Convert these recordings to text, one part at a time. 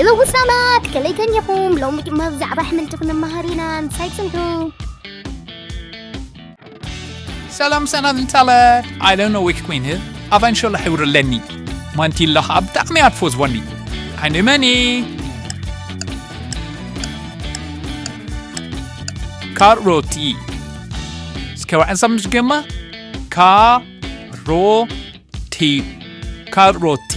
ሰው ሰላማት ከለይተን ኢኹም። ሎሚ ድማ ብዛዕባ ኣሕምልቲ ክንመሃር ኢና። ምሳይ ጽንሑ። ሰላም ሰላም እንታለ። I don't know which queen here. ኣቫንሾሎ ሕብሪ ኣለኒ። ማንቲላ ከዓ ብጣዕሚ ኣትፎ ዝወኒ። ኣነ መኒ? ካሮቲ። እስከ ዋዕንሳ ምስ ገማ ካሮቲ። ካሮቲ።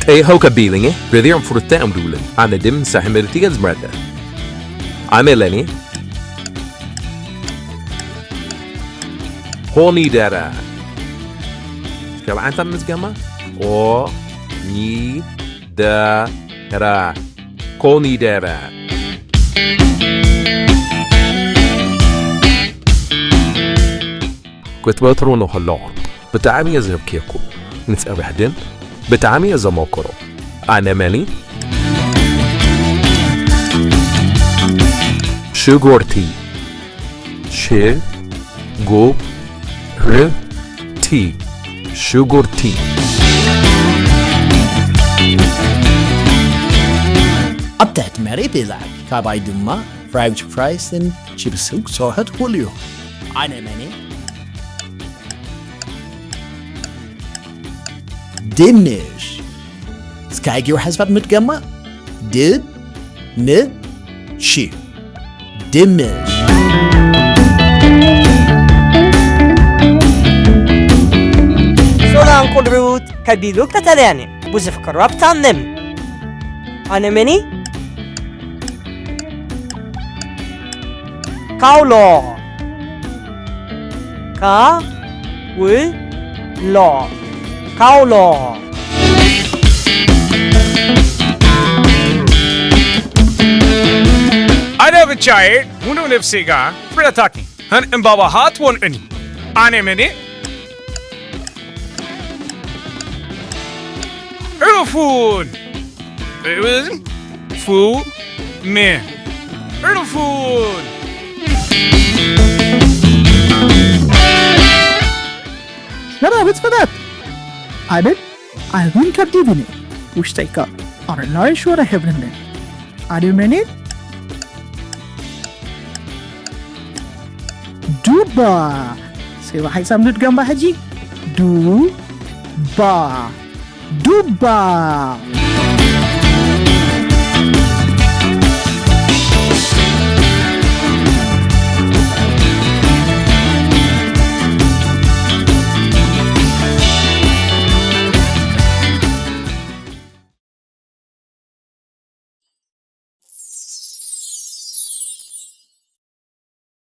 Te ho kabilinge, redion frutte am dulen, ane dim sahimel tigens brada. Ameleni. Honi dara. Skal anta misgama? O ni da ra. ኮኒደረ ክትበትሩ ንኸለኹ ብጣዕሚ እየ ዘብክየኩም። ንፀብሕ ግን ብጣዕሚ እየ ዘመክሮ። ኣነ መኒ? ሽጉርቲ። ሽጉርቲ። ሽጉርቲ። ኣብ ትሕቲ መሬት እየ ዝዓቢ። ካባይ ድማ ፍራይድ ፍራይስን ቺፕስን ክሰርሑ ትኽእሉ ኢኹም። ኣነ መን እየ? ድንሽ። እስከ ሃገር ሓሳባት ምድገማ። ድንሽ። ድንሽ። Solan kulrut kabiluk tatalani. Bu zifkar raptannem. Anemeni? ካውሎ። ካውሎ። ካውሎ። ኣነ ብቻዬ ሙሉ ነፍሴ ጋር ብረታኪ። ሀን እምባባ ሃት ወን እኒ። ኣነ መኔ ዕፉን። ፉ ሜ ዕፉን። Snälla, vet du vad? Albin, Albin kan divine. Ushtaika. Arlai shora hevnen. Are you many? ዱባ። እስከ ብሓይሳብ ንድገም ባ ሕጂ። ዱባ። ዱባ።